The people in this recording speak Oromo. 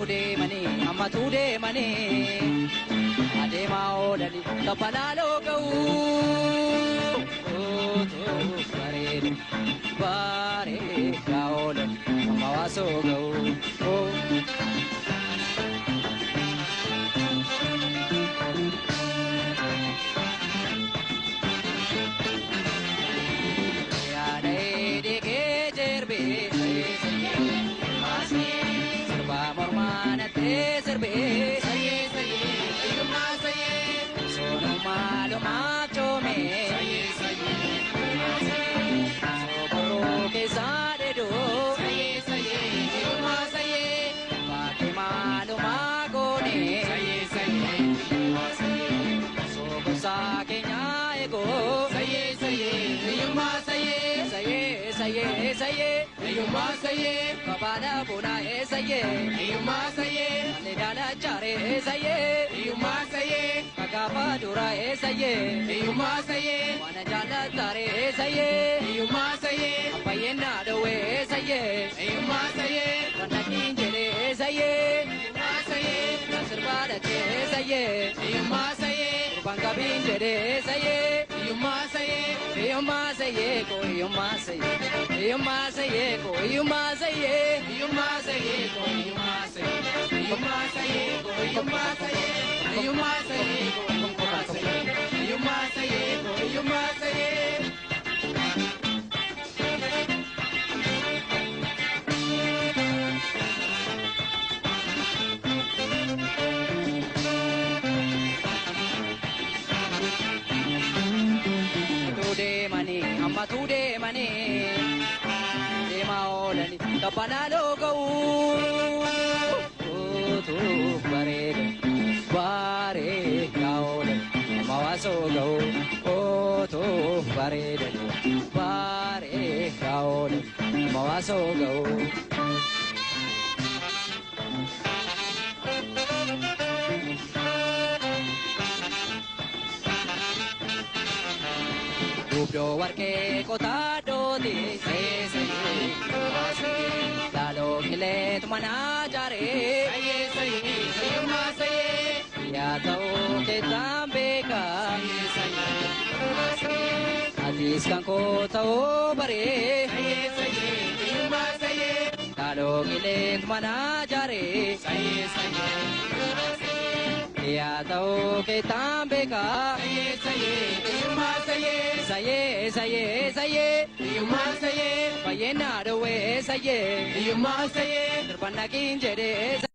Deemanii ammatu deemanii adeemaa oolanii tabbalaaloo ga'uu bareeda bareedaa oolan amma waasoo ga'uu. Yaada eedee jerbee sirbaa mormaa nattee sirbee soonummaa lumaaf coomee sokorroo keessaa dheedoo baakee maalumaa goonee sokorsaa keenyaa eegoo sayee sayee sayee kabaana bunaa sayee ledaala chaaree sayee kagaafa duraa sayee waan jaalataaree sayee abbayyeenaa dhowwee sayee wannaqiin jedhee sayee sirbaadhatee sayee gurbaan qabiin jedhee sayee hiyyummaa sayee koo hiyyummaa sayee hiyyummaa sayee koo hiyyummaa sayee hiyyummaa sayee koo hiyyummaa sayee hiyyummaa sayee koo hiyyummaa sayee hiyyummaa sayee koo hiyyummaa sayee hiyyummaa sayee koo hiyyummaa sayee. Ammatu deemanii ammatu deemanii deemaa oolanii tabbalaaloo ga'uu utuu bareeda bareedaa oolan amma waasoo ga'uu utuu bareeda bareedaa oolan amma waasoo ga'uu. Dubdoo warqee qotaa dooti laaloo qileetu manaa jaaree yaa ta'uu keessaan beeka atis kan koo ta'uu baree laaloo qileetu manaa jaaree yaa ta'uu keessaan beeka sayee sayee sayee fayyeenaa dhowwee sayee sirbannaqiin jedhee.